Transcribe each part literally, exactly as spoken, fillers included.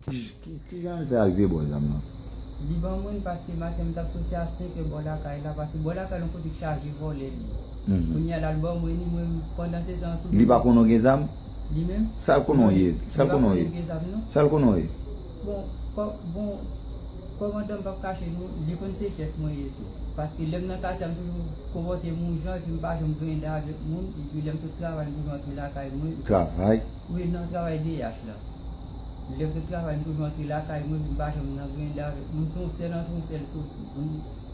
Ki, ki, ki jan l fè arive ba w zam nan? Li ban mwen l paske maten m t ap soti a senkè bò lakay la, paske bò lakay la yon kote k chaje vòlè li. Kounye a la, l ban mwen li, mwen, pandan se tan tou. Li pa konnen w gen zam? Li menm? Sa l konnen w ye? Sa l konnen w ye? Li pa konnen m gen zam, non. Sa l konnen w ye? Bon, kò-, bon, kòmandan, m p ap kache nou, li konn se chèf mwen ye tou. Paske lè m nan katye a, m toujou konpòte m yon jan, epi m pa janm grende avèk moun, epi lè m sot travay, m toujou antre lakay mwen. Travay? Wi, nan travay D H la. Lè m sot travay, m toujou antre lakay mwen, epi m pa janm nan grende avèk moun. Se yon sèl antre, yon sèl soti.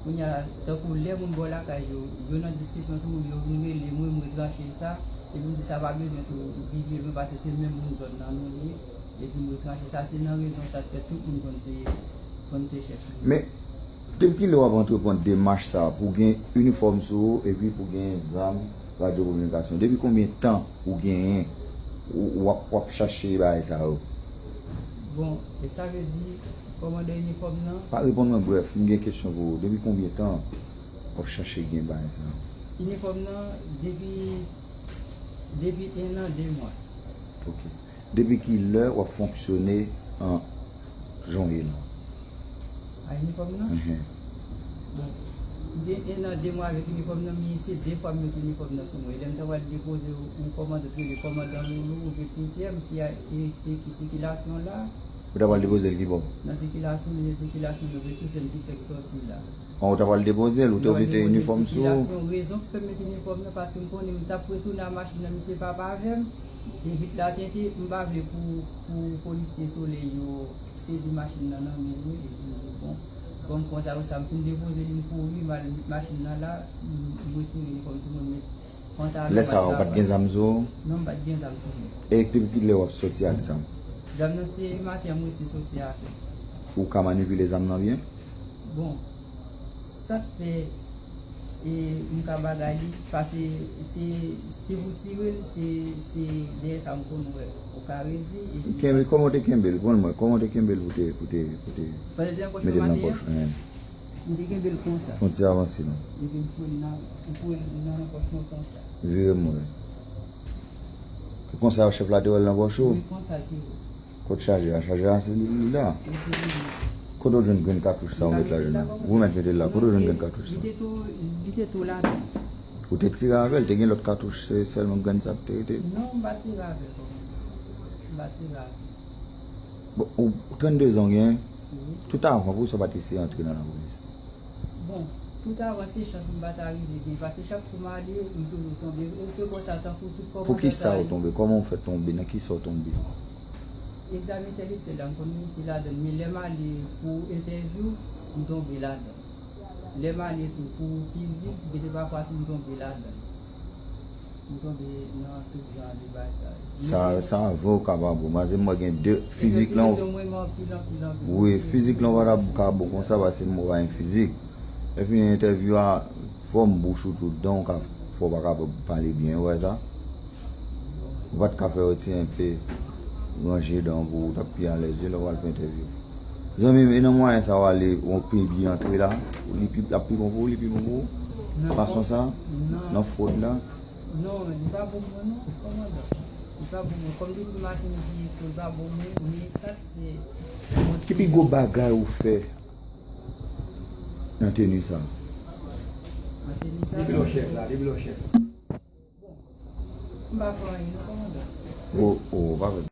Kounye a, tankou lè moun bò lakay yo, yo nan diskisyon tou, yo vin rele mwen, m retranche sa, epi m di sa pa bezwen tou rive lwen, paske se menm moun zòn nan nou ye, epi m retranche sa, se nan rezon sa k fè tout moun konn se, konn se chèf mwen. Men, depi kilè w ap antreprann demach sa a pou w gen inifòm sou ou, epi pou w gen zam radyo kominikasyon? Depi konbyen tan ou genyen, ou, w ap, w ap chache bagay sa yo? Bon, e sa vle di, kòmandan, inifòm nan? Pa reponn mwen brèf, m gen kesyon pou ou. Depi konbyen tan w ap chache gen bagay sa yo? Inifòm nan, depi, depi en an, de mwa. Ok. Depi kilè w ap fonksyone an jan w ye la? A, inifòm nan? Enhen. Bon, m gen en an, de mwa avèk inifòm nan, men se de fwa m mete inifòm nan sou mwen. Lè m ta pral depoze yon kòmand, yo rele kòmandan Loulou, ou venntuityèm, ki a, e, e ki sikilasyon la. Ou ta pral depoze l ki bò? Nan sikilasyon, men se sikilasyon yo venntuityèm ki fèk sòti la. An, ou ta pral depoze l, ou te oblije te inifòm sou ou? Sikilasyon, rezon ki fè m mete inifòm nan, paske m konnen m t ap retounen a machin nan, misye pa p avè m. E vit la tente, m pa vle pou, pou polisye Solèy yo sezi machin nan nan men nou, epi m di, bon, bon, konsa, konsa, m fin depoze li, m kouri, m al met machin nan la, m, m retire inifòm sou mwen, m met pantalon. Lè sa a, ou pa t gen zam sou ou? Non, m pa t gen zam sou mwen. E depi kilè w ap soti ak zam? Zam nan se maten an m resi soti avè l. Ou ka manipile zam nan byen? Bon, sa k fè, e, m ka bagay li, paske se, si w tire l, se, se dèyè sa m konn wè. Ou ka redi, epi. Kenbe, kòman w te kenbe l? Bon, mwen, kòman w te kenbe l pou te, pou te, pou te mete l nan pòch ou? Pandan te nan pòch mwen, m te kenbe l konsa. Fè yon ti avanse non. Epi m foure l nan, m foure l nan, nan pòch mwen konsa. Vire m wè. Konsa chèf la te wè l nan pòch ou? Wi, konsa l te wè. Kot chaje a? Chaje a se li, li la. Wi, se li menm. Kote w jwenn grenn katouch sa ou met la jodi a? Ou mèt mete l la. Kote w jwenn grenn katouch sa? Li te tou, li te tou ladan. Ou te tire avè l, te gen lòt katouch, se sèlman grenn sa k te rete? Non, m pa tire avè l kòmandan. M pa tire avè l. Bon, ou, ou trannde zan w gen? Wi. Tout avan, poukisa w pa t eseye antre nan lapolis? Bon, tout avan se chans m pa ta rive gen, paske chak kou m ale, m toujou tonbe. E se konsa, tankou tout kòmandan ta ye. Poukisa w tonbe? Kòman w fè tonbe? Nan kisa w tonbe? Egzamen entèlektyèl la, m konn reyisi ladan l, men lè m ale pou entèvyou, m tonbe ladan l. Lè m ale tou pou fizik, gen de pafwa tou m tonbe ladan l. M tonbe nan tout jan de bagay sa yo. Sa, sa vre ou ka pa bon. Paske m wè gen de fizik lan. Wi, fizik lan ou pa ta ka bon konsa paske m wè w pa gen fizik. Epi entèvyou a, fòm bouch ou tou, dan w ka, fò w pa ka pale byen, ou wè sa? Ou pa t ka fè retire enpe ranje dan w pou w t ap pi alèz wi lè w al fè entèvyou. Zanmi m, e nan mwayen sa w ale, w pi byen antre la, li pi, l ap pi bon pou ou, li pi bon pou ou? Fason sa? Nan fwod la? Non, li pa bon mwen non, kòmandan. Li pa bon mwen. Kòm depi maten m di tou, li pa bon mwen, men sa k fè. Ki pi gwo bagay ou fè nan teni sa? Nan teni sa? Depi lè w chèf la, depi lè w chèf. Bon, m pa fè anyen non, kòmandan. O, o, pa fè.